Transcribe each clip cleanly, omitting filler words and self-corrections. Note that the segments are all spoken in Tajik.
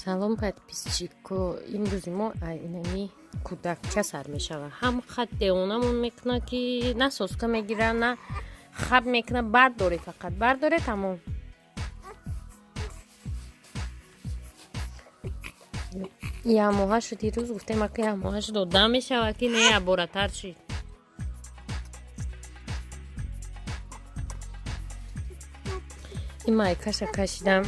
Салом, подписчико! Имрӯзи мо инами кӯдакча сар мешавад. Ҳам хат девонамон мекунад, ки на соска мегира, на хаб мекунад. Бардоре, фақат бардоре, тамом. Ямоҳа шуд. Дирӯз гуфтем, ака, ямоҳа шуд, одам мешавад, ки не, яборатар шид. Ин майкаша кашидам.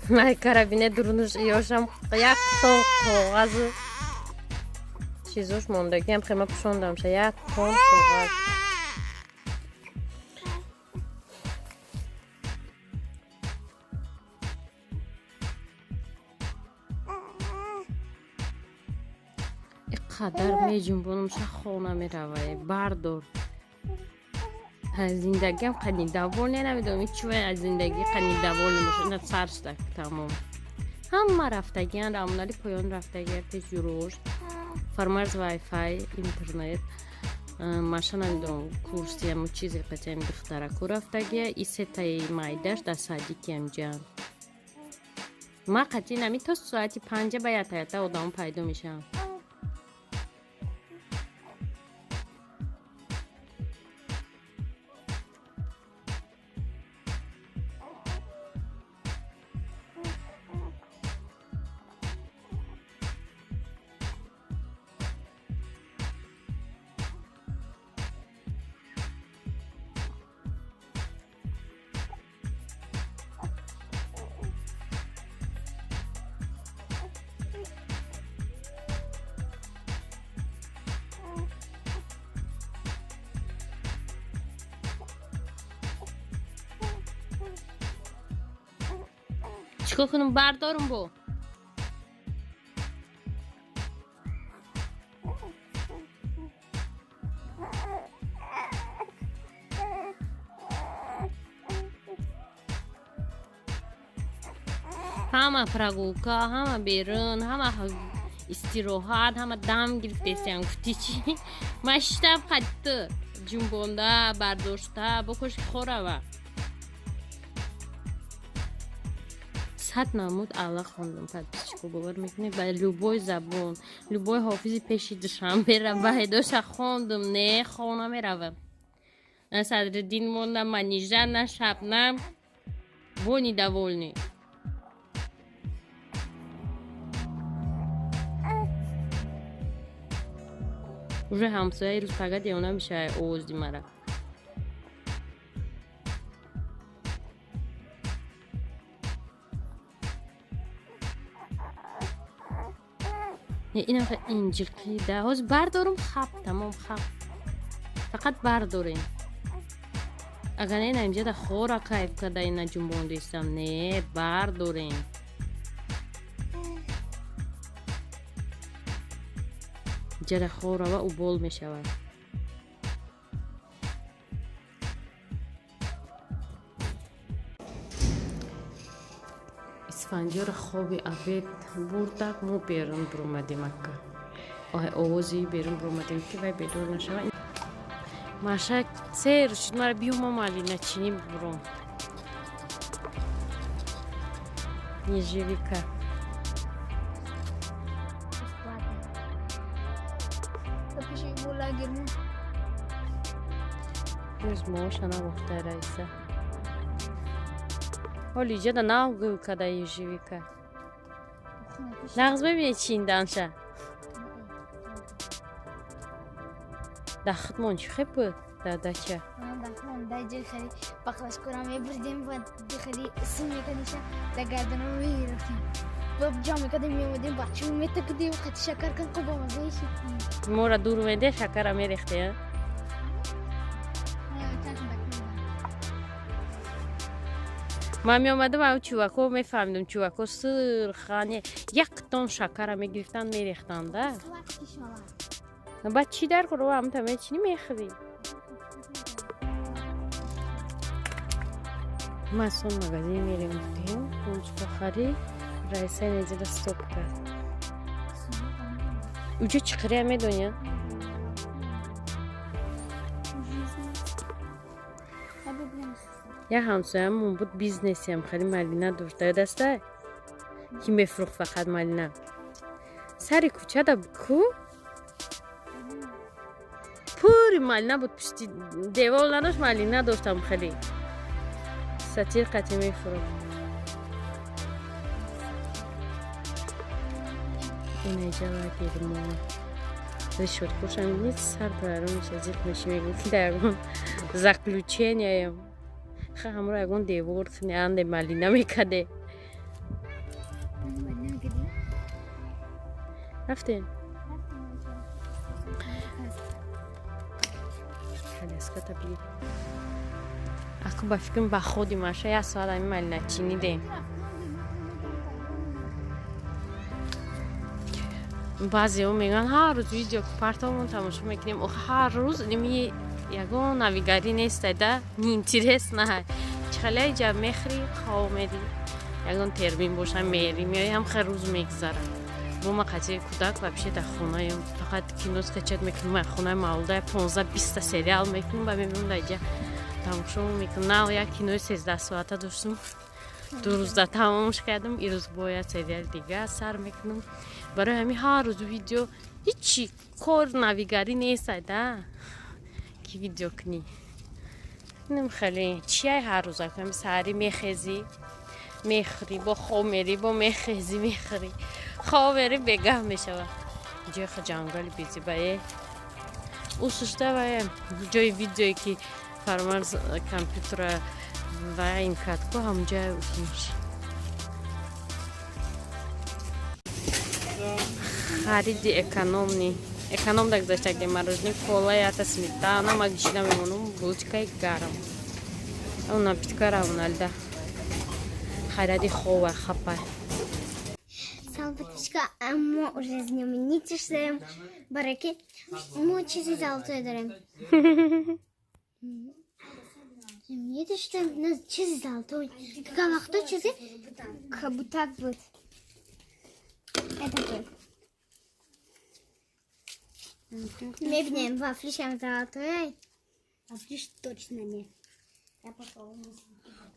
Майкара бине, дурунуш ёшам як тон коғазу чизош мондагиам. Хема пӯшондамша, як тон коғаз. Иқадар меҷунбонумша, хона меравае. Бардор. Аз зиндагиам қадни довольный намедонам, чӣ аз зиндагӣ қадни довольный бошад. На сар шуда, тамом. Ҳама рафтагиан, рамонали поён рафтагия пеш юрош фармарз, вайфай, интернет. Маша намедонам, курсияму чизе қатиам духтараку рафтагия. И сетаи майдаш дар садикиам ҷам. Ма қатъи нами то соати 5 ба ята одамо пайдо мешаванд. Чикор кунам? Бардорум бо. Ҳама прогулка, ҳама берун, ҳама истироҳат, ҳама дам гирифтесиям. Гуфти чӣ? Ман шиштам қадту ҷунбонда, бардошта, бокош хорава. 100 намуд алла хондам, подписчико, бовар мекунед? Ба любой забон, любой ҳофизи пеши Душанбера баҳедоша хондум, не, хона меравам. На Садриддин монда, Манижа, на Шабнам. Бо недовольный. Уже ҳамсояи рӯз пага девона мешавад овози мара. Инам инҷиқида. Ҳозир бардорум, хаб, тамом, хаб. Фақат бардорем. Агар не, на инҷада хора кайф карда, ина ҷунбондистам. Не, бардорем. Ҷара хорава, убол мешавад. Исфандиёра хоби обед бурдак, мо берун буромадем, ака. Овози берун буромадем, ки вай бедор нашава. Маша сер шуд, мара биё, мамалина чинӣ буром. Ежевика. Бесплатно. Запиши его лагерь. Рӯз мооша навохтай, Раиса. Ҳоли иҷода нав гул када ежевика. Нағз мебинед чинданша. Дар худмон чӣ хеб буд дар дача? Даҷа хеле баклажкора мебурдем ва хеле син мекардиша, дар гардана мегирифтем. Бо ҷо мекардем, меомадем, бачамо метакидем, қати шакар кан қубо мазаи шид. Мора дур меде, шакара мерехте, а? Ман меомадам, ав чувако мефаҳмидам, чувако сирхане як тон шакара мегирифтанд, мерехтанд, да. Сладкий шалат. Баъд чӣ дар кор ҳамта мечинӣ, мехӯрӣ? Ма сон магазин мерем, гуфтем, пончика харӣ, раиса неҷада стоп кард. Уҷо чӣ қирия медоня? Як ҳамсоямон буд, бизнесиам хеле малина дошт, даста ки мефурӯхт фақат малина. Сари кӯчада ку пури малина буд, пишти девол надошт, малина доштам, хеле сатир қати мефурӯхт. Инаҷа лагермо шуд, хушам низ сар дарун меша, зиқ меши, мегӯ ки дар ягон заключенияем. Ха, ҳамро ягон девор анде малина мекаде. Рафтем, коляската бир. Аку ба фикрам, ба ходи маша як соат ами малина чинидем. Баъзеҳо мегӯянд, ҳар рӯз видео партомон тамошо мекунем. Охи, ҳар рӯз ними ягон навигарӣ нестай да, неинтересно. Чихеле ҷа мехӯрӣ, хоб мерӣ, ягон термин боша, мери, меои, ҳам хел рӯз мегузарад. Бо ма қатъи кӯдак вообще дар хонаем, фақат кино скачать мекунем, ай хонаи мавлуда 15-20-та сериал мекунем ба мебинем, дар ҷа тамошо мекунем. Нав як кинои 13 соата доштум, 2 рӯзда тамомш кардам. Ирӯз бояд сериали дига сар мекунам. Барои ҳамин ҳар рӯз видео ҳичи кор навигарӣ нестай да, ки видео кунӣ. Ним хеле чияй, ҳар рӯза ками саҳарӣ мехезӣ, мехӯрӣ, бо хоб мерӣ, бо мехезӣ, мехӯрӣ, хоб мерӣ, бегаҳ мешавад. Ҷои ҷангали безибае усушда ва ҷои видеое ки Фармарз компютера ва ин кард ку, ҳамҷоя усунш. Хариди экономный, эконом да гузаштаги мороженое, кола, ята сметана, ма гишида мемонам, булочкаи гарм, он напитка равоналда. Хайради хова хапай. Салом, подписчика, мо уже знаменитый шудаем, бараки мо чизи золотой дорем. Знаменитый шудаем, чизи золотой. Кака вақто чизи кабутак буд. Это был. Мебинем, вафлишам золотой. Вафлиш точно нет. Я пошел.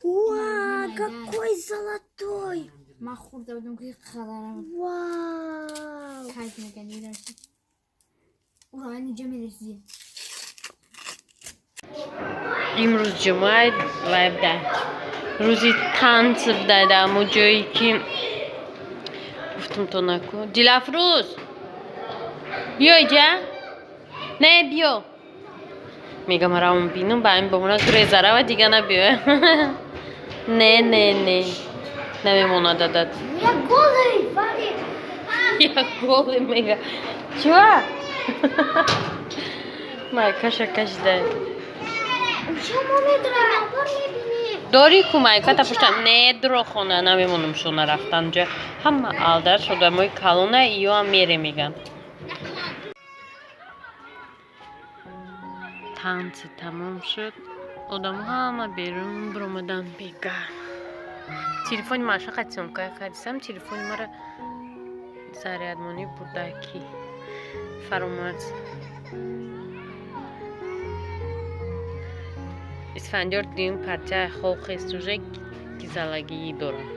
Вау, какой золотой! Ма хурда будам, ки хадарам. Вау! Кайф мекардӣ дошти. Ура, инҷа мерасидем. Имрӯз ҷумъа ва бда рӯзи танц буда дар ҳамо ҷое ки гуфтум то наку. Дилафрӯз, биё иҷа, не, биё, мегам, равм бинум, ба ин бомона гуреза рава, дига набиё. Не, не, не, намемонад дадат. Я голый, Валик! Я голый, мега. Чува майкаша кашида. Шумо медонам, бор мебинем. Дори ку майката пушта не дуро, хона намемонам, шуна рафтан ҷо ҳама алдар одамои калона, иёам мере, меган. Танцы тамом шуд, одамо ҳама берун биромадан. Бега телефони маша қатисёмка кардисам, телефони мара зарядмонӣ бурда ки Фаромарз. Исфандиёр дуюм парча хохестуже гизалагӣ дорад.